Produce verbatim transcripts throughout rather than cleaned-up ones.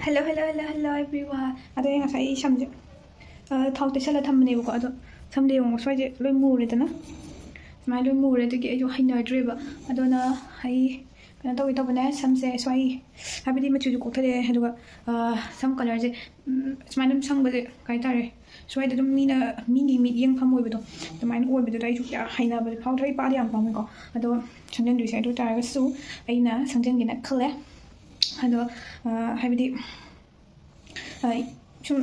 Hello, hello, hello, hello, everyone. ꯑꯗꯣ ꯑꯩ ꯉꯁꯥꯏ ꯑꯩ ꯁꯝꯁꯦ, ꯑ, ꯊꯥꯎ ꯇꯩꯁꯜꯂ ꯊꯝꯕꯅꯦꯕꯀꯣ꯫ ꯑꯗꯣ ꯁꯝꯗ ꯌꯦꯡꯉꯣ, ꯁ꯭ꯋꯥꯏꯁꯦ ꯂꯣꯏ ꯃꯨꯔꯦꯗꯅ꯫ ꯁꯨꯃꯥꯏꯅ ꯂꯣꯏ ꯃꯨꯔꯦ, ꯑꯗꯨꯒꯤ ꯑꯩꯁꯨ ꯍꯩꯅꯗ꯭ꯔꯦꯕ꯫ ꯑꯗꯨꯅ ꯑꯩ ꯀꯩꯅꯣ ꯇꯧꯒꯦ ꯇꯧꯕꯅꯦ, ꯁꯝꯁꯦ ꯁ꯭ꯋꯥꯏ, ꯍꯥꯏꯕꯗꯤ ꯃꯆꯨꯁꯨ ꯀꯣꯛꯊꯔꯛꯑꯦ, ꯑꯗꯨꯒ, ꯑ, ꯁꯝ colourꯁꯦ, ꯎꯝ, ꯁꯨꯃꯥꯏꯅ ꯑꯗꯨꯝ ꯁꯪꯕꯁꯦ ꯀꯩ ꯍꯥꯏꯇꯥꯔꯦ, ꯁ꯭ꯋꯥꯏꯗ ꯑꯗꯨꯝ ꯃꯤꯅ, ꯃꯤꯒꯤ ꯃꯤꯠꯌꯦꯡꯐꯝ ꯑꯣꯏꯕꯗꯣ, ꯑꯗꯨꯃꯥꯏꯅ ꯑꯣꯏꯕꯗꯨꯗ ꯑꯩꯁꯨ ꯀꯌꯥ ꯍꯩꯅꯕꯗꯤ ꯐꯥꯎꯗ꯭ꯔꯦ꯫ ꯑꯩ ꯄꯥꯗꯤ ꯌꯥꯝ ꯄꯥꯝꯃꯦꯀꯣ, ꯑꯗꯣ ꯁꯪꯖꯟꯗꯣꯏꯁꯦ꯫ ꯑꯗꯨ ꯑꯣꯏ ꯇꯥꯔꯒꯁꯨ ꯑꯩꯅ ꯁꯪꯖꯟꯒꯦꯅ ꯈꯜꯂꯦ꯫ ꯑꯗꯣ, ꯑ, ꯍꯥꯏꯕꯗꯤ, ꯑ, ꯁꯨꯝ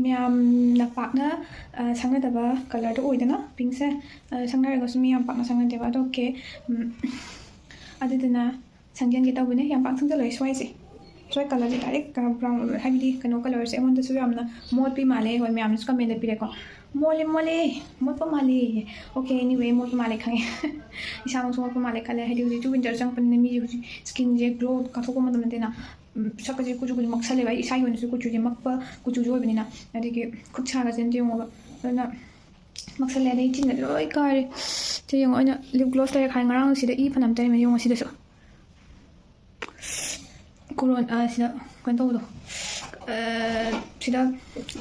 ꯃꯌꯥꯝꯅ ꯄꯥꯛꯅ, ꯑ, ꯁꯪꯅꯗꯕ colourꯗꯣ ꯑꯣꯏꯗꯅ ꯄꯤꯡꯁꯦ꯫ ꯑ, ꯁꯪꯅꯔꯒꯁꯨ ꯃꯤ ꯌꯥꯝ ꯄꯥꯛꯅ ꯁꯪꯅꯗꯦꯕ꯫ ꯑꯗꯣ okay, ꯎꯝ, ꯑꯗꯨꯗꯨꯅ ꯁꯪꯖꯟꯒꯦ ꯇꯧꯕꯅꯦ꯫ ꯌꯥꯝ ꯄꯥꯛ ꯁꯪꯖꯜꯂꯣꯏ ꯁ꯭ꯋꯥꯏꯁꯦ꯫ ꯁ꯭ꯋꯥꯏ colourꯁꯦ direct, ꯑ, brown, ꯍꯥꯏꯕꯗꯤ ꯀꯩꯅꯣ colourꯁꯦ ꯑꯩꯉꯣꯟꯗꯁꯨ ꯌꯥꯝꯅ ꯃꯣꯠꯄꯤ ꯃꯥꯜꯂꯦ꯫ ꯍꯣꯏ, ꯃꯌꯥꯝꯅꯁꯨ commentꯗ ꯄꯤꯔꯦꯀꯣ, "ꯃꯣꯠꯂꯦ, ꯃꯣꯠꯂꯦ, ꯃꯣꯠꯄ ꯃꯥꯜꯂꯦ"꯫ Okay, anyway, ꯃꯣꯠꯄ ꯃꯥꯜꯂꯦ ꯈꯪꯉꯦ꯫ ꯏꯁꯥꯃꯛꯁꯨ ꯃꯣꯠꯄ ꯃꯥꯜꯂꯦ ꯈꯜꯂꯦ꯫ ꯍꯥꯏꯗꯤ ꯍꯧꯖꯤꯛꯇꯤ winter ꯆꯪꯉꯛꯄꯅꯤꯅ ꯃꯤꯁꯦ ꯍꯧꯖꯤꯛ skinꯁꯦ glow ꯀꯥꯊꯣꯛꯄ ꯃꯇꯝ ꯅꯠꯇꯦꯅ꯫ ꯎꯝ, ꯁꯛꯀꯁꯦ ꯀꯨꯆꯨ ꯀꯨꯆꯨ ꯃꯛꯁꯜꯂꯦꯕ꯫ ꯑꯩ ꯏꯁꯥꯒꯤ ꯑꯣꯏꯅꯁꯨ ꯀꯨꯆꯨꯁꯦ ꯃꯛꯄ ꯀꯨꯆꯨꯁꯨ ꯑꯣꯏꯕꯅꯤꯅ꯫ ꯑꯗꯒꯤ ꯈꯨꯠ ꯁꯥꯒꯁꯦ ꯑꯝꯇ ꯌꯦꯡꯉꯣꯕ꯫ ꯑꯗꯨꯅ ꯃꯛꯁꯜꯂꯦ꯫ ꯑꯗꯩ ꯆꯤꯟꯒꯁꯦ ꯂꯣꯏ ꯀꯥꯔꯦ꯫ ꯁꯤ ꯌꯦꯡꯉꯣ, ꯑꯩꯅ lip gloss ꯇꯩꯔꯦ ꯈꯥꯏ, ꯉꯔꯥꯡ ꯁꯤꯗ ꯏ ꯐꯅꯌꯥꯝ ꯇꯩꯔꯝꯃꯦ꯫ ꯌꯦꯡꯉꯣ ꯁꯤꯗꯁꯨ꯫ ꯀꯣꯔꯣꯟ-, ꯑ, ꯁꯤꯗ ꯀꯩꯅꯣ ꯇꯧꯕꯗꯣ, ꯑ, ꯁꯤꯗ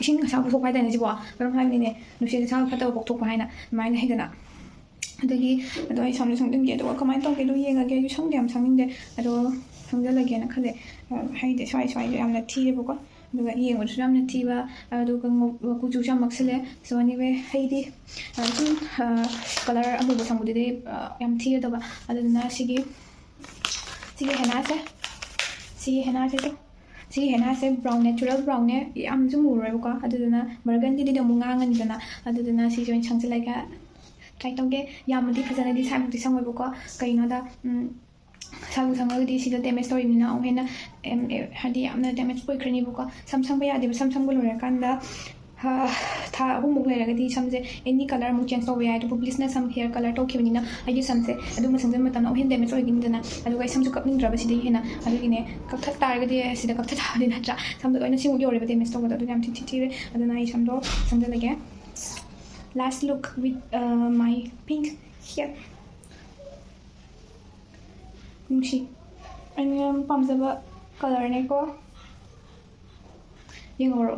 ꯏꯁꯤꯡ ꯑꯁꯥꯕ ꯊꯣꯛꯄ ꯍꯥꯏꯇꯥꯔꯦꯅꯦ ꯁꯤꯕꯣ, ꯀꯔꯝ ꯍꯥꯏꯕꯅꯤꯅꯦ, ꯅꯨꯡꯁꯤꯠ ꯑꯁꯥꯕ ꯐꯠꯇꯕ ꯄꯣꯛꯊꯣꯛꯄ ꯍꯥꯏꯅ ꯑꯗꯨꯃꯥꯏꯅ ꯍꯥꯏꯗꯅ꯫ ꯑꯗꯒꯤ, ꯑꯗꯣ ꯑꯩ ꯁꯝꯁꯦ ꯁꯪꯖꯤꯟꯒꯦ, ꯑꯗꯨꯒ ꯀꯃꯥꯏꯅ ꯇꯧꯒꯦꯗꯣ ꯌꯦꯡꯉꯒꯦ꯫ ꯑꯩꯁꯨ ꯁꯪꯗꯤ ꯌꯥꯝ ꯁꯪꯅꯤꯡꯗꯦ, ꯑꯗꯣ ꯁꯪꯖꯜꯂꯒꯦꯅ ꯈꯜꯂꯦ꯫ ꯑ, ꯍꯥꯏꯗꯤ ꯁ꯭ꯋꯥꯏ ꯁ꯭ꯋꯥꯏꯁꯦ ꯌꯥꯝꯅ ꯊꯤꯔꯦꯕꯀꯣ, ꯑꯗꯨꯒ ꯌꯦꯡꯕꯗꯁꯨ ꯌꯥꯝꯅ ꯊꯤꯕ, ꯑꯗꯨꯒ ꯉꯧ-, ꯀꯨꯆꯨꯁꯨ ꯌꯥꯝ ꯃꯛꯁꯤꯜꯂꯦ꯫ So anyway, ꯑꯩꯗꯤ, ꯑ, ꯁꯨꯝ, ꯑ, colour ꯑꯃꯨꯕ ꯁꯪꯕꯗꯨꯗꯤ, ꯑ, ꯌꯥꯝ ꯊꯤꯔꯗꯕ, ꯑꯗꯨꯗꯨꯅ ꯁꯤꯒꯤ ꯁꯤꯒꯤ ꯍꯦꯅꯥꯁꯦ, ꯁꯤꯒꯤ ꯍꯦꯅꯥꯁꯦ ꯁꯦ꯫ ꯁꯤꯒꯤ ꯍꯦꯅꯥꯁꯦ brown, natural brownꯅꯦ, ꯌꯥꯝꯁꯨ ꯃꯨꯔꯣꯏꯕꯀꯣ꯫ ꯑꯗꯨꯗꯨꯅ burgundyꯗꯤ ꯑꯃꯨꯛ ꯉꯥꯡꯉꯅꯤꯗꯅ, ꯑꯗꯨꯗꯨꯅ ꯁꯤꯁꯦ ꯑꯣꯏꯅ ꯁꯪꯖꯤꯜꯂꯒ try ꯇꯧꯒꯦ꯫ ꯌꯥꯝꯅꯗꯤ ꯐꯖꯅꯗꯤ ꯁꯥꯏꯃꯛꯇꯤ ꯁꯪꯉꯣꯏꯕꯀꯣ, ꯀꯩꯅꯣꯗ, ꯎꯝ, ꯁꯥꯏꯕꯨ ꯁꯪꯉꯒꯗꯤ ꯁꯤꯗ damage ꯇꯧꯔꯤꯕꯅꯤꯅ ꯑꯃꯨꯛ ꯍꯦꯟꯅ, ꯑꯦꯝ, ꯑꯦ, ꯍꯥꯏꯗꯤ ꯌꯥꯝꯅ damage ꯑꯣꯏꯈ꯭ꯔꯅꯤꯕꯀꯣ꯫ ꯁꯝ ꯁꯪꯕ ꯌꯥꯗꯦꯕ, ꯁꯝ ꯁꯪꯕ ꯂꯣꯏꯔꯀꯥꯟꯗ ꯍꯥ, ꯊꯥ ꯑꯍꯨꯝꯃꯨꯛ ꯂꯩꯔꯒꯗꯤ ꯁꯝꯁꯦ any colour ꯑꯃꯨꯛ change ꯇꯧꯕ ꯌꯥꯏ꯫ ꯑꯗꯨꯕꯨ please ꯅ ꯁꯝ hair colour ꯇꯧꯈꯤꯕꯅꯤꯅ ꯑꯩꯒꯤ ꯁꯝꯁꯦ ꯑꯗꯨꯝꯕ ꯁꯪꯖꯟꯕ ꯃꯇꯝꯗ ꯑꯃꯨꯛ ꯍꯦꯟꯅ damage ꯑꯣꯏꯒꯅꯤꯗꯅ꯫ ꯑꯗꯨꯒ ꯑꯩ ꯁꯝꯁꯨ ꯀꯛꯅꯤꯡꯗ꯭ꯔꯕ ꯁꯤꯗꯒꯤ ꯍꯦꯟꯅ꯫ ꯑꯗꯨꯒꯤꯅꯦ, ꯀꯛꯊꯠ ꯇꯥꯔꯒꯗꯤ ꯁꯤꯗ ꯀꯛꯊꯠ ꯇꯥꯕꯅꯤ ꯅꯠꯇ꯭ꯔꯥ? ꯁꯝꯗꯣ ꯂꯣꯏꯅ ꯁꯤꯃꯨꯛ ꯌꯧꯔꯦꯕ damage ꯇꯧꯕꯗꯣ꯫ ꯑꯗꯨꯅ ꯌꯥꯝ ꯊꯤ ꯊꯤ ꯊꯤꯔꯦ꯫ ꯑꯗꯨꯅ ꯑꯩ ꯁꯝꯗꯣ ꯁꯪꯖꯜꯂꯒꯦ꯫ Last look with, uh, my pink hair. ꯅꯨꯡꯁꯤ꯫ ꯑꯩꯅ ꯌꯥꯝ ꯄꯥꯝꯖꯕ colourꯅꯦꯀꯣ꯫ ꯌꯦꯡꯍꯧꯔꯣ꯫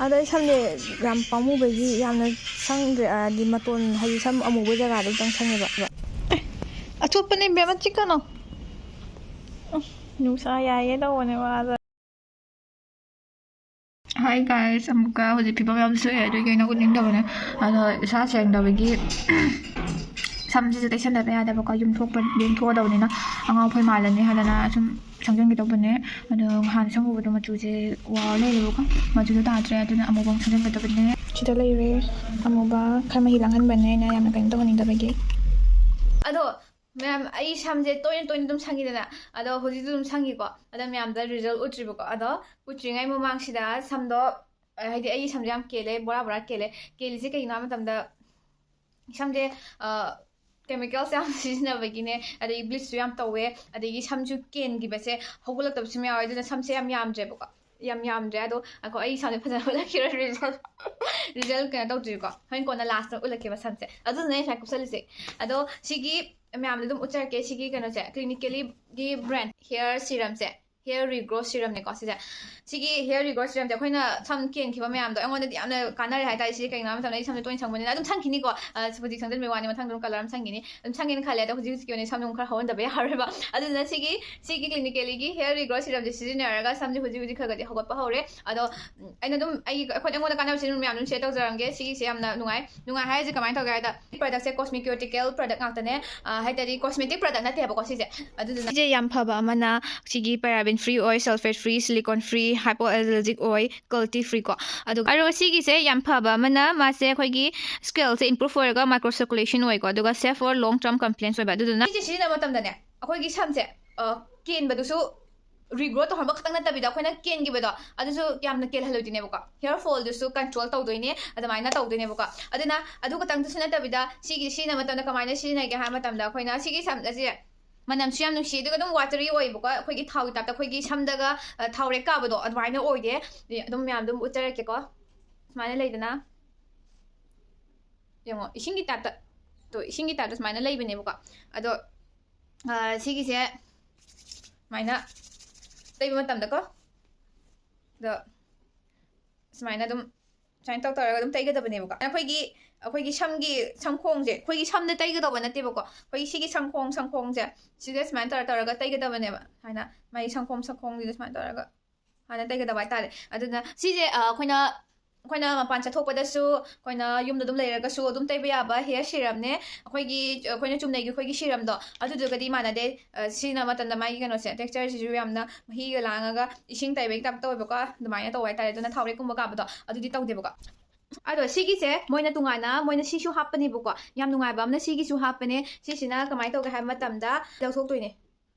ꯑꯗꯣ ꯑꯩ ꯁꯝꯁꯦ ꯌꯥꯝ ꯄꯥꯝꯃꯨꯕꯒꯤ ꯌꯥꯝꯅ ꯁꯪꯗ꯭ꯔꯦ, ꯍꯥꯏꯗꯤ ꯃꯇꯣꯟ, ꯍꯥꯏꯗꯤ ꯁꯝ ꯑꯃꯨꯕ ꯖꯒꯥꯗꯣ ꯈꯤꯇꯪ ꯁꯪꯉꯦꯕ꯫ ꯑꯦ, ꯑꯆꯣꯠꯄꯅꯦ ꯏꯕꯦꯝꯃ, ꯆꯤꯛꯀꯅꯣ꯫ ꯎꯝ, ꯅꯨꯡꯁꯥ ꯌꯥꯏꯌꯦ ꯇꯧꯕꯅꯦ ꯃꯥꯗꯣ꯫ Hi guys, ꯑꯃꯨꯛꯀ ꯍꯧꯖꯤꯛ ꯐꯤꯕꯝ ꯌꯥꯝ ꯁꯣꯛꯑꯦ, ꯑꯗꯨꯒꯤ ꯑꯩꯅ ꯎꯠꯅꯤꯡꯗꯕꯅꯦ꯫ ꯑꯗꯣ ꯏꯁꯥ ꯁꯦꯡꯗꯕꯒꯤ ꯁꯝꯁꯤꯁꯨ ꯇꯩꯁꯟꯗꯕ ꯌꯥꯗꯕꯀꯣ, ꯌꯨꯝꯊꯣꯛꯄ, ꯌꯨꯝꯊꯣꯛꯑꯗꯧꯅꯤꯅ ꯑꯉꯥꯎ ꯑꯐꯩ ꯃꯥꯜꯂꯅꯤ ꯍꯥꯏꯗꯅ ꯁꯨꯝ ꯁꯪꯖꯟꯒꯦ ꯇꯧꯕꯅꯦ꯫ ꯑꯗꯣ ꯅꯍꯥꯟ ꯁꯪꯉꯨꯕꯗꯣ ꯃꯆꯨꯁꯦ ꯋꯥ ꯂꯩꯔꯦꯕꯀꯣ, ꯃꯆꯨꯗꯣ ꯇꯥꯗ꯭ꯔꯦ, ꯑꯗꯨꯅ ꯑꯃꯨꯕ ꯑꯃꯨꯛ ꯁꯪꯖꯟꯒꯦ ꯇꯧꯕꯅꯦ꯫ ꯁꯤꯗ ꯂꯩꯔꯦ ꯑꯃꯨꯕ, ꯈꯔ ꯃꯍꯤ ꯂꯥꯡꯍꯟꯕꯅꯦ ꯑꯩꯅ ꯌꯥꯝꯅ ꯀꯩꯅꯣ ꯇꯧꯍꯟꯅꯤꯡꯗꯕꯒꯤ꯫ ꯑꯗꯣ ꯃꯌꯥꯝ, ꯑꯩ ꯁꯝꯁꯦ ꯇꯣꯏꯅ ꯇꯣꯏꯅ ꯑꯗꯨꯝ ꯁꯪꯉꯤꯗꯅ, ꯑꯗꯣ ꯍꯧꯖꯤꯛꯁꯨ ꯑꯗꯨꯝ ꯁꯪꯉꯤꯀꯣ, ꯑꯗꯣ ꯃꯌꯥꯝꯗ ꯔꯤꯖꯜ ꯎꯠꯇ꯭ꯔꯤꯕꯀꯣ꯫ ꯑꯗꯣ ꯎꯠꯇ꯭ꯔꯤꯉꯩ ꯃꯃꯥꯡꯁꯤꯗ ꯁꯝꯗꯣ, ꯑ, ꯍꯥꯏꯗꯤ ꯑꯩꯒꯤ ꯁꯝꯁꯦ ꯌꯥꯝ ꯀꯦꯜꯂꯦ, ꯕꯣꯔꯥ ꯕꯣꯔꯥ ꯀꯦꯜꯂꯦ꯫ ꯀꯦꯜꯂꯤꯁꯦ ꯀꯩꯒꯤꯅꯣ ꯍꯥꯏꯕ ꯃꯇꯝꯗ, ꯁꯝꯁꯦ, ꯑ, chemicals ꯌꯥꯝ ꯁꯤꯖꯤꯟꯅꯕꯒꯤꯅꯦ, ꯑꯗꯒꯤ bleachꯁꯨ ꯌꯥꯝ ꯇꯧꯋꯦ, ꯑꯗꯒꯤ ꯁꯝꯁꯨ ꯀꯦꯟꯈꯤꯕꯁꯦ ꯍꯧꯒꯠꯂꯛꯇꯕꯁꯨ ꯌꯥꯝ ꯌꯥꯎꯋꯦ, ꯑꯗꯨꯅ ꯁꯝꯁꯦ ꯌꯥꯝ ꯌꯥꯝꯗ꯭ꯔꯦꯕꯀꯣ꯫ ꯌꯥꯝ ꯌꯥꯝꯗ꯭ꯔꯦ꯫ ꯑꯗꯣ ꯑꯩꯈꯣ, ꯑꯩ ꯏꯁꯥꯁꯦ ꯐꯖꯅ ꯎꯠꯂꯛꯈꯤꯔꯣꯏ, ꯔꯤꯖꯜ, ꯔꯤꯖꯜ ꯀꯩꯅꯣ ꯇꯧꯗ꯭ꯔꯤꯀꯣ꯫ ꯍꯣꯔꯦꯟ ꯀꯣꯟꯅ ꯂꯥꯁꯇ ꯎꯠꯂꯛꯀꯦꯕ ꯁꯝꯁꯦ꯫ ꯑꯗꯨꯗꯨꯅ ꯑꯩ ꯁꯨꯃꯥꯏꯅ ꯀꯨꯞꯁꯜꯂꯤꯁꯦ꯫ ꯑꯗꯣ ꯁꯤꯒꯤ ꯃꯌꯥꯝꯗ ꯑꯗꯨꯝ ꯎꯠꯆꯔꯛꯀꯦ꯫ ꯁꯤꯒꯤ ꯀꯩꯅꯣꯁꯦ, Cliniqueꯂꯤꯒꯤ brand hair serumꯁꯦ, hair regrowth serumꯅꯦꯀꯣ ꯁꯤꯁꯦ꯫ ꯁꯤꯒꯤ hair regrowth serumꯁꯦ ꯑꯩꯈꯣꯏꯅ ꯁꯝ ꯀꯦꯟꯈꯤꯕ ꯃꯌꯥꯝꯗꯣ ꯑꯩꯉꯣꯟꯗꯗꯤ ꯌꯥꯝꯅ ꯀꯥꯟꯅꯔꯦ ꯍꯥꯏꯇꯥꯔꯦ꯫ ꯁꯤꯁꯦ ꯀꯩꯒꯤꯅꯣ ꯍꯥꯏꯕ ꯃꯇꯝꯗ ꯑꯩ ꯁꯝꯁꯦ ꯇꯣꯏꯅ ꯁꯪꯕꯅꯤꯅ ꯑꯗꯨꯝ ꯁꯪꯈꯤꯅꯤꯀꯣ꯫ ꯑ, ꯍꯧꯖꯤꯛ ꯁꯪꯖꯟꯕꯒꯤ ꯋꯥꯅꯤ, ꯃꯊꯪꯗ ꯑꯗꯨꯝ colour ꯑꯃ ꯁꯪꯈꯤꯅꯤ꯫ ꯑꯗꯨꯝ ꯁꯪꯒꯦꯅ ꯈꯜꯂꯦ, ꯑꯗꯣ ꯍꯧꯖꯤꯛ ꯍꯧꯖꯤꯛꯀꯤ ꯑꯣꯏꯅ ꯁꯝ ꯑꯗꯨꯝ ꯈꯔ ꯍꯧꯍꯟꯗꯕ ꯌꯥꯔꯣꯏꯕ꯫ ꯑꯗꯨꯗꯨꯅ ꯁꯤꯒꯤ, ꯁꯤꯒꯤ Cliniqueꯂꯤꯒꯤ hair regrowth serumꯁꯦ ꯁꯤꯖꯤꯟꯅꯔꯒ ꯁꯝꯁꯦ ꯍꯧꯖꯤꯛ ꯍꯧꯖꯤꯛ ꯈꯔ ꯈꯔꯗꯤ ꯍꯧꯒꯠꯄ ꯍꯧꯔꯦ꯫ ꯑꯗꯣ, ꯎꯝ, ꯑꯩꯅ ꯑꯗꯨꯝ ꯑꯩꯒꯤ, ꯑꯩꯈꯣꯏ, ꯑꯩꯉꯣꯟꯗ ꯀꯥꯟꯅꯕꯁꯦ ꯑꯗꯨꯝ ꯃꯌꯥꯝ ꯑꯗꯨꯝ share ꯇꯧꯖꯔꯝꯒꯦ꯫ ꯁꯤꯒꯤꯁꯦ ꯌꯥꯝꯅ ꯅꯨꯡꯉꯥꯏ꯫ ꯅꯨꯡꯉꯥꯏ ꯍꯥꯏꯔꯤꯁꯦ ꯀꯃꯥꯏꯅ ꯇꯧꯒꯦ ꯍꯥꯏꯗ, productꯁꯦ cosmeceutical product ꯉꯥꯛꯇꯅꯦ꯫ ꯑ, ꯍꯥꯏꯇꯥꯔꯗꯤ cosmetic product ꯅꯠꯇꯦꯕꯀꯣ ꯁꯤꯁꯦ꯫ ꯑꯗꯨꯗꯨꯅ ꯁꯤꯁꯦ ꯌꯥꯝ ꯐꯕ ꯑꯃꯅ ꯁꯤꯒꯤ paraben free ꯑꯣꯏ, sulphate free, silicone free, hypoallergenic ꯑꯣꯏ, cruelty free ꯀꯣ꯫ ꯑꯗꯨꯒ ꯑꯗꯣ ꯁꯤꯒꯤꯁꯦ ꯌꯥꯝ ꯐꯕ ꯑꯃꯅ ꯃꯥꯁꯦ ꯑꯩꯈꯣꯏꯒꯤ scalpꯁꯦ improve ꯑꯣꯏꯔꯒ micro circulation ꯑꯣꯏꯀꯣ, ꯑꯗꯨꯒ safe for long term compliance ꯑꯣꯏꯕ꯫ ꯑꯗꯨꯗꯨꯅ ꯁꯤꯁꯦ ꯁꯤꯖꯤꯟꯅꯕ ꯃꯇꯝꯗꯅꯦ ꯑꯩꯈꯣꯏꯒꯤ ꯁꯝꯁꯦ, ꯑ, ꯀꯦꯟꯕꯗꯨꯁꯨ regrow ꯇꯧꯍꯟꯕ ꯈꯛꯇꯪ ꯅꯠꯇꯕꯤꯗ ꯑꯩꯈꯣꯏꯅ ꯀꯦꯟꯈꯤꯕꯗꯣ ꯑꯗꯨꯁꯨ ꯌꯥꯝꯅ ꯀꯦꯜꯍꯜꯂꯣꯏꯗꯣꯏꯅꯦꯕꯀꯣ꯫ Hair fallꯗꯨꯁꯨ control ꯇꯧꯗꯣꯏꯅꯦ, ꯑꯗꯨꯃꯥꯏꯅ ꯇꯧꯗꯣꯏꯅꯦꯕꯀꯣ꯫ ꯑꯗꯨꯅ ꯑꯗꯨ ꯈꯛꯇꯪꯗꯨꯁꯨ ꯅꯠꯇꯕꯤꯗ ꯁꯤꯒꯤ ꯁꯤꯖꯤꯟꯅꯕ ꯃꯇꯝꯗ ꯀꯃꯥꯏꯅ ꯁꯤꯖꯤꯟꯅꯒꯦ ꯍꯥꯏꯕ ꯃꯇꯝꯗ ꯑꯩꯈꯣꯏꯅ ꯁꯤꯒꯤ ꯁꯝ ꯑꯁꯦ ꯃꯅꯝꯁꯨ ꯌꯥꯝ ꯅꯨꯡꯁꯤ, ꯑꯗꯨꯒ ꯑꯗꯨꯝ watery ꯑꯣꯏꯕꯀꯣ, ꯑꯩꯈꯣꯏꯒꯤ ꯊꯥꯎꯒꯤ typeꯇ ꯑꯩꯈꯣꯏꯒꯤ ꯁꯝꯗꯒ, ꯑ, ꯊꯥꯎꯔꯦꯛ ꯀꯥꯕꯗꯣ ꯑꯗꯨꯃꯥꯏꯅ ꯑꯣꯏꯗꯦ꯫ ꯑꯗꯨꯝ ꯃꯌꯥꯝ ꯑꯗꯨꯝ ꯎꯠꯆꯔꯛꯀꯦꯀꯣ꯫ ꯁꯨꯃꯥꯏꯅ ꯂꯩꯗꯅ, ꯌꯦꯡꯉꯣ, ꯏꯁꯤꯡꯒꯤ typeꯇ, ꯇꯣ, ꯏꯁꯤꯡꯒꯤ typeꯇ ꯁꯨꯃꯥꯏꯅ ꯂꯩꯕꯅꯦꯕꯀꯣ꯫ ꯑꯗꯣ, ꯑ, ꯁꯤꯒꯤꯁꯦ ꯁꯨꯃꯥꯏꯅ ꯇꯩꯕ ꯃꯇꯝꯗꯀꯣ, ꯑꯗꯣ ꯁꯨꯃꯥꯏꯅ ꯑꯗꯨꯝ, ꯁꯨꯃꯥꯏꯅ ꯇꯧ ꯇꯧꯔꯒ ꯑꯗꯨꯝ ꯇꯩꯒꯗꯕꯅꯦꯕꯀꯣ꯫ ꯑꯩꯈꯣꯏꯒꯤ, ꯑꯩꯈꯣꯏꯒꯤ ꯁꯝꯒꯤ, ꯁꯝꯈꯣꯡꯁꯦ, ꯑꯩꯈꯣꯏꯒꯤ ꯁꯝꯗ ꯇꯩꯒꯗꯧꯕ ꯅꯠꯇꯦꯕꯀꯣ, ꯑꯩꯈꯣꯏꯒꯤ ꯁꯤꯒꯤ ꯁꯝꯈꯣꯡ, ꯁꯝꯈꯣꯡꯁꯦ, ꯁꯤꯗ ꯁꯨꯃꯥꯏꯅ ꯇꯧꯔ ꯇꯧꯔꯒ ꯇꯩꯒꯗꯕꯅꯦꯕ꯫ ꯍꯥꯏꯅ ꯃꯥꯒꯤ ꯁꯝꯈꯣꯡ, ꯁꯝꯈꯣꯡꯁꯤꯗ ꯁꯨꯃꯥꯏꯅ ꯇꯧꯔꯒ ꯍꯥꯟꯅ ꯇꯩꯒꯗꯕ ꯍꯥꯏꯇꯥꯔꯦ꯫ ꯑꯗꯨꯅ ꯁꯤꯁꯦ, ꯑ, ꯑꯩꯈꯣꯏꯅ, ꯑꯩꯈꯣꯏꯅ ꯃꯄꯥꯟ ꯆꯠꯊꯣꯛꯄꯗꯁꯨ, ꯑꯩꯈꯣꯏꯅ ꯌꯨꯝꯗ ꯑꯗꯨꯝ ꯂꯩꯔꯒꯁꯨ ꯑꯗꯨꯝ ꯇꯩꯕ ꯌꯥꯕ ꯍꯦꯌꯔ ꯁꯤꯔꯝꯅꯦ꯫ ꯑꯩꯈꯣꯏꯒꯤ, ꯑꯩꯈꯣꯏꯅ ꯆꯨꯝꯅꯒꯤ ꯑꯩꯈꯣꯏꯒꯤ ꯁꯤꯔꯝꯗꯣ, ꯑꯗꯨꯗꯨꯒꯗꯤ ꯃꯥꯟꯅꯗꯦ꯫ ꯑ, ꯁꯤꯅ ꯃꯇꯝꯗ ꯃꯥꯒꯤ ꯀꯩꯅꯣꯁꯦ, ꯇꯦꯛꯁꯆꯔꯁꯤꯁꯨ ꯌꯥꯝꯅ ꯃꯍꯤꯒ ꯂꯥꯡꯉꯒ ꯏꯁꯤꯡ ꯇꯩꯕꯒꯤ ꯇꯥꯏꯞ ꯇꯧꯋꯦꯕꯀꯣ, ꯑꯗꯨꯃꯥꯏꯅ ꯇꯧꯕ ꯍꯥꯏꯇꯥꯔꯦ꯫ ꯑꯗꯨꯅ ꯊꯥꯎꯔꯦꯛꯀꯨꯝꯕ ꯀꯥꯕꯗꯣ ꯑꯗꯨꯗꯤ ꯇꯧꯗꯦꯕꯀꯣ꯫ ꯑꯗꯣ ꯁꯤꯒꯤꯁꯦ ꯃꯣꯏꯅ ꯇꯣꯉꯥꯟꯅ, ꯃꯣꯏꯅ ꯁꯤꯁꯨ ꯍꯥꯞꯄꯅꯦꯕꯀꯣ꯫ ꯌꯥꯝ ꯅꯨꯡꯉꯥꯏꯕ ꯑꯃꯅ ꯁꯤꯒꯤꯁꯨ ꯍꯥꯞꯄꯅꯦ꯫ ꯁꯤꯁꯤꯅ ꯀꯃꯥꯏꯅ ꯇꯧꯒꯦ ꯍꯥꯏꯕ ꯃꯇꯝꯗ, ꯂꯧꯊꯣꯛꯇꯣꯏꯅꯦ꯫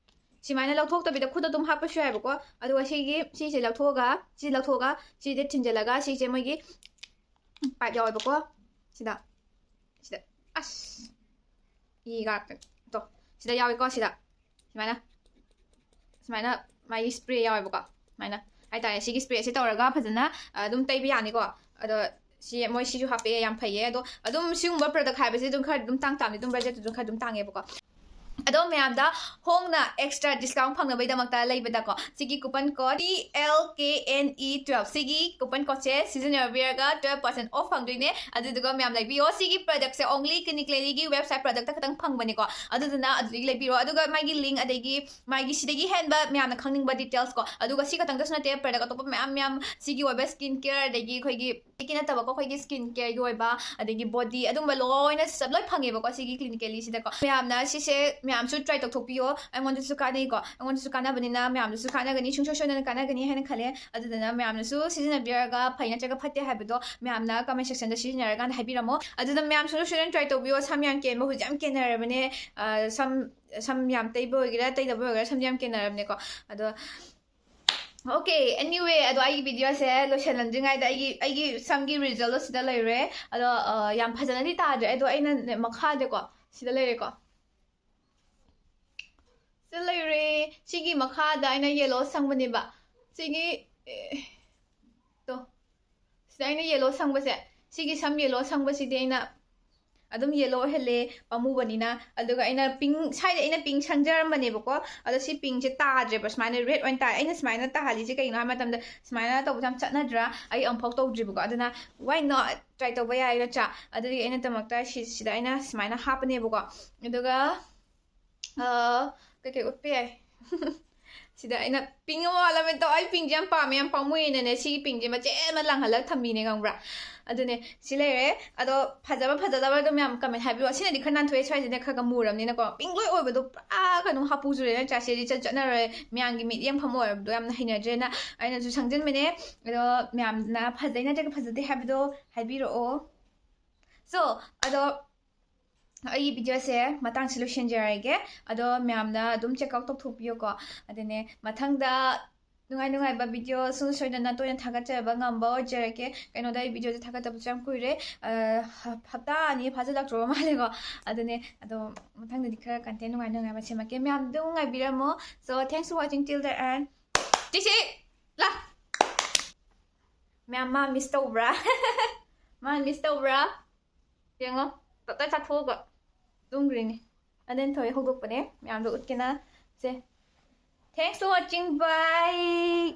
ꯁꯨꯃꯥꯏꯅ ꯂꯧꯊꯣꯛꯇꯕꯤꯗ ꯈꯨꯠ ꯑꯗꯨꯝ ꯍꯥꯞꯄꯁꯨ ꯌꯥꯏꯕꯀꯣ꯫ ꯑꯗꯨꯒ ꯁꯤꯒꯤ, ꯁꯤꯁꯦ ꯂꯧꯊꯣꯛꯑꯒ, ꯁꯤ ꯂꯧꯊꯣꯛꯑꯒ, ꯁꯤꯁꯦ ꯊꯤꯟꯖꯤꯜꯂꯒ, ꯁꯤꯁꯦ ꯃꯣꯏꯒꯤ ꯄꯥꯏꯞ ꯌꯥꯎꯋꯦꯕꯀꯣ꯫ ꯁꯤꯗ, ꯁꯤꯗ, ꯑꯁ, ꯏ ꯉꯥꯛꯇ ꯇꯣ꯫ ꯁꯤꯗ ꯌꯥꯎꯋꯦꯀꯣ, ꯁꯤꯗ꯫ ꯁꯨꯃꯥꯏꯅ, ꯁꯨꯃꯥꯏꯅ ꯃꯥꯒꯤ ꯁ꯭ꯄ꯭ꯔꯦ ꯌꯥꯎꯋꯦꯕꯀꯣ꯫ ꯁꯨꯃꯥꯏꯅ ꯍꯥꯏꯇꯥꯔꯦ, ꯁꯤꯒꯤ ꯁ꯭ꯄ꯭ꯔꯦꯁꯦ ꯇꯧꯔꯒ ꯐꯖꯅ, ꯑ, ꯑꯗꯨꯝ ꯇꯩꯕ ꯌꯥꯅꯤꯀꯣ꯫ ꯑꯗꯣ ꯁꯤ ꯃꯣꯏ ꯁꯤꯁꯨ ꯍꯥꯞꯄꯛꯑꯦ, ꯌꯥꯝ ꯐꯩꯌꯦ꯫ ꯑꯗꯣ ꯑꯗꯨꯝ ꯁꯤꯒꯨꯝꯕ ꯄ꯭ꯔꯗꯛ ꯍꯥꯏꯕꯁꯦ ꯑꯗꯨꯝ ꯈꯔ ꯑꯗꯨꯝ ꯇꯥꯡ ꯇꯥꯡꯕꯅꯤ, ꯑꯗꯨꯝ ꯕꯖꯦꯠꯇꯨ ꯑꯗꯨꯝ ꯈꯔ ꯑꯗꯨꯝ ꯇꯥꯡꯉꯦꯕꯀꯣ꯫ ꯑꯗꯣ ꯃꯌꯥꯝꯗ ꯍꯣꯡꯅ ꯑꯦꯛꯁꯇ꯭ꯔꯥ ꯗꯤꯁꯀꯥꯎꯟ ꯐꯪꯅꯕꯒꯤꯗꯃꯛꯇ ꯂꯩꯕꯗꯀꯣ, ꯁꯤꯒꯤ coupon code T L K N E twelve, ꯁꯤꯒꯤ ꯀꯨꯄꯟ ꯀꯣꯗꯁꯦ ꯁꯤꯖꯤꯟꯅꯕꯤꯔꯒ twelve percent off ꯐꯪꯗꯣꯏꯅꯦ꯫ ꯑꯗꯨꯗꯨꯒ ꯃꯌꯥꯝ ꯂꯩꯕꯤꯌꯣ꯫ ꯁꯤꯒꯤ ꯄ꯭ꯔꯗꯛꯁꯦ only ꯀ꯭ꯂꯤꯅꯤꯛ ꯂꯦꯂꯤꯒꯤ ꯋꯦꯕꯁꯥꯏꯠ ꯄ꯭ꯔꯗꯛꯇ ꯈꯛꯇꯪ ꯐꯪꯕꯅꯤꯀꯣ꯫ ꯑꯗꯨꯗꯨꯅ ꯑꯗꯨꯗꯒꯤ ꯂꯩꯕꯤꯔꯣ꯫ ꯑꯗꯨꯒ ꯃꯥꯒꯤ ꯂꯤꯡ, ꯑꯗꯒꯤ ꯃꯥꯒꯤ ꯁꯤꯗꯒꯤ ꯍꯦꯟꯕ ꯃꯌꯥꯝꯅ ꯈꯪꯅꯤꯡꯕ ꯗꯤꯇꯦꯜꯁ ꯀꯣ꯫ ꯑꯗꯨꯒ ꯁꯤ ꯈꯛꯇꯪꯗꯁꯨ ꯅꯠꯇꯦ, ꯄ꯭ꯔꯗꯛ ꯑꯇꯣꯞꯄ ꯃꯌꯥꯝ ꯃꯌꯥꯝ ꯁꯤꯒꯤ ꯑꯣꯏꯕ ꯁ꯭ꯀꯤꯟ ꯀꯦꯌꯔ, ꯑꯗꯒꯤ ꯑꯩꯈꯣꯏꯒꯤ ꯁꯤꯒꯤ ꯅꯠꯇꯕꯀꯣ, ꯑꯩꯈꯣꯏꯒꯤ ꯁ꯭ꯀꯤꯟ ꯀꯦꯌꯔꯒꯤ ꯑꯣꯏꯕ, ꯑꯗꯒꯤ ꯕꯣꯗꯤ, ꯑꯗꯨꯝꯕ ꯂꯣꯏꯅ ꯁ-, ꯂꯣꯏ ꯐꯪꯉꯦꯕꯀꯣ ꯁꯤꯒꯤ ꯀ꯭ꯂꯤꯅꯤꯛ ꯂꯦꯂꯤꯁꯤꯗꯀꯣ꯫ ꯃꯌꯥꯝꯅ ꯁꯤꯁꯦ ꯃꯌꯥꯝꯁꯨ ꯇ꯭ꯔꯥꯏ ꯇꯧꯊꯣꯛꯄꯤꯌꯣ꯫ ꯑꯩꯉꯣꯟꯗꯁꯨ ꯀꯥꯟꯅꯩꯀꯣ, ꯑꯩꯉꯣꯟꯗꯁꯨ ꯀꯥꯟꯅꯕꯅꯤꯅ ꯃꯌꯥꯝꯗꯁꯨ ꯀꯥꯟꯅꯒꯅꯤ, ꯁꯨꯡꯁꯣꯏ ꯁꯣꯏꯗꯅ ꯀꯥꯟꯅꯒꯅꯤ ꯍꯥꯏꯅ ꯈꯜꯂꯦ꯫ ꯑꯗꯨꯗꯨꯅ ꯃꯌꯥꯝꯅꯁꯨ ꯁꯤꯖꯤꯟꯅꯕꯤꯔꯒ ꯐꯩ ꯅꯠꯇ꯭ꯔꯒ ꯐꯠꯇꯦ ꯍꯥꯏꯕꯗꯣ ꯃꯌꯥꯝꯅ ꯀꯃꯦꯟ ꯁꯦꯛꯁꯟꯗ ꯁꯤꯖꯤꯟꯅꯔꯀꯥꯟꯗ ꯍꯥꯏꯕꯤꯔꯝꯃꯣ꯫ ꯑꯗꯨꯗ ꯃꯌꯥꯝꯁꯨ ꯁꯣꯏꯗꯅ ꯇ꯭ꯔꯥꯏ ꯇꯧꯕꯤꯌꯣ꯫ ꯁꯝ ꯌꯥꯝ ꯀꯦꯟꯕ ꯍꯧꯖꯤꯛ ꯌꯥꯝ ꯀꯦꯟꯅꯔꯕꯅꯦ꯫ ꯑ, ꯁꯝ, ꯁꯝ ꯌꯥꯝ ꯇꯩꯕ ꯑꯣꯏꯒꯦꯔꯥ, ꯇꯩꯗꯕ ꯑꯣꯏꯒꯦꯔꯥ, ꯁꯝꯗꯤ ꯌꯥꯝ ꯀꯦꯟꯅꯔꯕꯅꯦꯀꯣ꯫ ꯑꯗꯣ ꯑꯣꯀꯦ, ꯑꯦꯅꯤꯋꯦ, ꯑꯗꯣ ꯑꯩꯒꯤ ꯚꯤꯗꯤꯑꯣꯁꯦ ꯂꯣꯏꯁꯤꯜꯂꯝꯗ꯭ꯔꯤꯉꯩꯗ ꯑꯩꯒꯤ, ꯑꯩꯒꯤ ꯁꯝꯒꯤ ꯔꯤꯖꯜꯗꯣ ꯁꯤꯗ ꯂꯩꯔꯦ꯫ ꯑꯗꯣ, ꯑ, ꯌꯥꯝ ꯐꯖꯅꯗꯤ ꯇꯥꯗ꯭ꯔꯦ, ꯑꯗꯣ ꯑꯩꯅꯅꯦ ꯃꯈꯥꯗꯀꯣ, ꯁꯤꯗ ꯂꯩꯔꯦꯀꯣ, ꯁꯤꯗ ꯂꯩꯔꯦ꯫ ꯁꯤꯒꯤ ꯃꯈꯥꯗ ꯑꯩꯅ ꯌꯦꯂꯣ ꯁꯪꯕꯅꯦꯕ꯫ ꯁꯤꯒꯤ, ꯑꯦ, ꯇꯣ, ꯁꯤꯗ ꯑꯩꯅ ꯌꯦꯂꯣ ꯁꯪꯕꯁꯦ, ꯁꯤꯒꯤ ꯁꯝ ꯌꯦꯂꯣ ꯁꯪꯕꯁꯤꯗꯤ ꯑꯩꯅ ꯑꯗꯨꯝ ꯌꯦꯜꯂꯣ ꯑꯣꯏꯍꯜꯂꯦ, ꯄꯥꯝꯃꯨꯕꯅꯤꯅ꯫ ꯑꯗꯨꯒ ꯑꯩꯅ ꯄꯤꯡ ꯁ꯭ꯋꯥꯏꯗ ꯑꯩꯅ ꯄꯤꯡ ꯁꯪꯖꯔꯝꯕꯅꯦꯕꯀꯣ, ꯑꯗꯣ ꯁꯤ ꯄꯤꯡꯁꯦ ꯇꯥꯗ꯭ꯔꯦꯕ, ꯁꯨꯃꯥꯏꯅ ꯔꯦꯗ ꯑꯣꯏꯅ ꯇꯥꯏ꯫ ꯑꯩꯅ ꯁꯨꯃꯥꯏꯅ ꯇꯥꯍꯜꯂꯤꯁꯦ ꯀꯩꯒꯤꯅꯣ ꯍꯥꯏꯕ ꯃꯇꯝꯗ ꯁꯨꯃꯥꯏꯅ ꯇꯧꯕꯁꯦ ꯌꯥꯝ ꯆꯠꯅꯗ꯭ꯔꯥ? ꯑꯩ ꯑꯃꯨꯛꯐꯥꯎ ꯇꯧꯗ꯭ꯔꯤꯕꯀꯣ, ꯑꯗꯨꯅ why not try ꯇꯧꯕ ꯌꯥꯏ ꯅꯠꯇ꯭ꯔꯥ? ꯑꯗꯨꯒꯤ ꯑꯩꯅꯗꯃꯛꯇ ꯁꯤ ꯁꯤꯗ ꯑꯩꯅ ꯁꯨꯃꯥꯏꯅ ꯍꯥꯞꯄꯅꯦꯕꯀꯣ꯫ ꯑꯗꯨꯒ ꯀꯩꯀꯩ ꯎꯠꯄ ꯌꯥꯏ? ꯁꯤꯗ ꯑꯩꯅ ꯄꯤꯡ ꯑꯃ ꯋꯥꯠꯂꯝꯃꯦ ꯇꯧ꯫ ꯑꯩ ꯄꯤꯡꯁꯦ ꯌꯥꯝ ꯄꯥꯝꯃꯦ, ꯌꯥꯝ ꯄꯥꯝꯃꯨꯏꯅꯅꯦ ꯁꯤꯒꯤ ꯄꯤꯡꯁꯦ ꯃꯆꯦꯠ ꯑꯃ ꯂꯪꯍꯜꯂꯒ ꯊꯝꯃꯤꯅꯦ, ꯈꯪꯕ꯭ꯔꯥ? ꯑꯗꯨꯅꯦ ꯁꯤ ꯂꯩꯔꯦ꯫ ꯑꯗꯣ ꯐꯖꯕ ꯐꯖꯗꯕ ꯑꯗꯨꯝ ꯌꯥꯝ ꯀꯃꯦꯟ ꯍꯥꯏꯕꯤꯌꯣ꯫ ꯁꯤꯅꯗꯤ ꯈꯔ ꯅꯥꯟꯊꯣꯛꯑꯦ, ꯁ꯭ꯋꯥꯏꯁꯤꯅ ꯈꯔ ꯈꯔ ꯃꯨꯔꯕꯅꯤꯅꯀꯣ꯫ ꯄꯤꯡ ꯂꯣꯏ ꯑꯣꯏꯕꯗꯣ ꯄꯨꯔꯥ ꯀꯩꯅꯣ ꯍꯥꯄꯨ ꯆꯨꯔꯦ ꯅꯠꯇ꯭ꯔꯥ? ꯁꯤꯗꯤ ꯏꯆꯠ ꯆꯠꯅꯔꯣꯏ, ꯃꯌꯥꯝꯒꯤ ꯃꯤꯠꯌꯦꯡꯐꯝ ꯑꯣꯏꯔꯕꯗꯣ ꯌꯥꯝꯅ ꯍꯩꯅꯗ꯭ꯔꯦꯅ ꯑꯩꯅꯁꯨ ꯁꯪꯖꯤꯟꯕꯅꯦ꯫ ꯑꯗꯣ ꯃꯌꯥꯝꯅ ꯐꯖꯩ ꯅꯠꯇ꯭ꯔꯒ ꯐꯖꯗꯦ ꯍꯥꯏꯕꯗꯣ ꯍꯥꯏꯕꯤꯔꯛꯑꯣ꯫ ꯁꯣ ꯑꯗꯣ ꯑꯩꯒꯤ ꯚꯤꯗꯤꯑꯣꯁꯦ ꯃꯇꯥꯡꯁꯤ ꯂꯣꯏꯁꯤꯟꯖꯔꯒꯦ꯫ ꯑꯗꯣ ꯃꯌꯥꯝꯅ ꯑꯗꯨꯝ ꯆꯦꯛ ꯑꯥꯎꯠ ꯇꯧꯊꯣꯛꯄꯤꯌꯨꯀꯣ꯫ ꯑꯗꯨꯅꯦ ꯃꯊꯪꯗ ꯅꯨꯡꯉꯥꯏ ꯅꯨꯡꯉꯥꯏꯕ ꯚꯤꯗꯤꯑꯣ ꯁꯨꯡꯁꯣꯏ ꯁꯣꯏꯗꯅ ꯇꯣꯏꯅ ꯊꯥꯒꯠꯆꯕ ꯉꯝꯕ ꯑꯣꯏꯖꯔꯛꯀꯦ꯫ ꯀꯩꯅꯣꯗ ꯑꯩ ꯚꯤꯗꯤꯑꯣꯁꯦ ꯊꯥꯒꯠꯇꯕꯁꯨ ꯌꯥꯝ ꯀꯨꯏꯔꯦ꯫ ꯑ, ꯍꯞ- ꯍꯞꯇꯥ ꯑꯅꯤ ꯐꯥꯖꯤꯜꯂꯛꯇ꯭ꯔꯕ ꯃꯥꯜꯂꯦꯀꯣ꯫ ꯑꯗꯨꯅꯦ ꯑꯗꯣ ꯃꯊꯪꯗꯗꯤ ꯈꯔ ꯀꯟꯇꯦꯟ ꯅꯨꯡꯉꯥꯏ ꯅꯨꯡꯉꯥꯏꯕ ꯁꯦꯝꯃꯛꯀꯦ꯫ ꯃꯌꯥꯝ ꯑꯗꯨꯝ ꯉꯥꯏꯕꯤꯔꯝꯃꯣ꯫ So thanks for watching till the end. ꯆꯤꯁꯤ ꯂꯥ ꯃꯌꯥꯝ ꯃꯥ ꯃꯤꯁ ꯇꯧꯕ꯭ꯔꯥ? ꯃꯥ ꯃꯤꯁ ꯇꯧꯕ꯭ꯔꯥ? ꯌꯦꯡꯉꯣ, ꯇꯞꯇꯥꯏ ꯆꯥꯊꯣꯛꯑꯒ ꯇꯨꯝꯈ꯭ꯔꯤꯅꯦ꯫ ꯑꯗꯨꯅ ꯊꯣꯏ ꯍꯧꯗꯣꯛꯄꯅꯦ, ꯃꯌꯥꯝꯗꯣ ꯎꯠꯀꯦꯅ꯫ ꯁꯦ, thanks for watching, bye.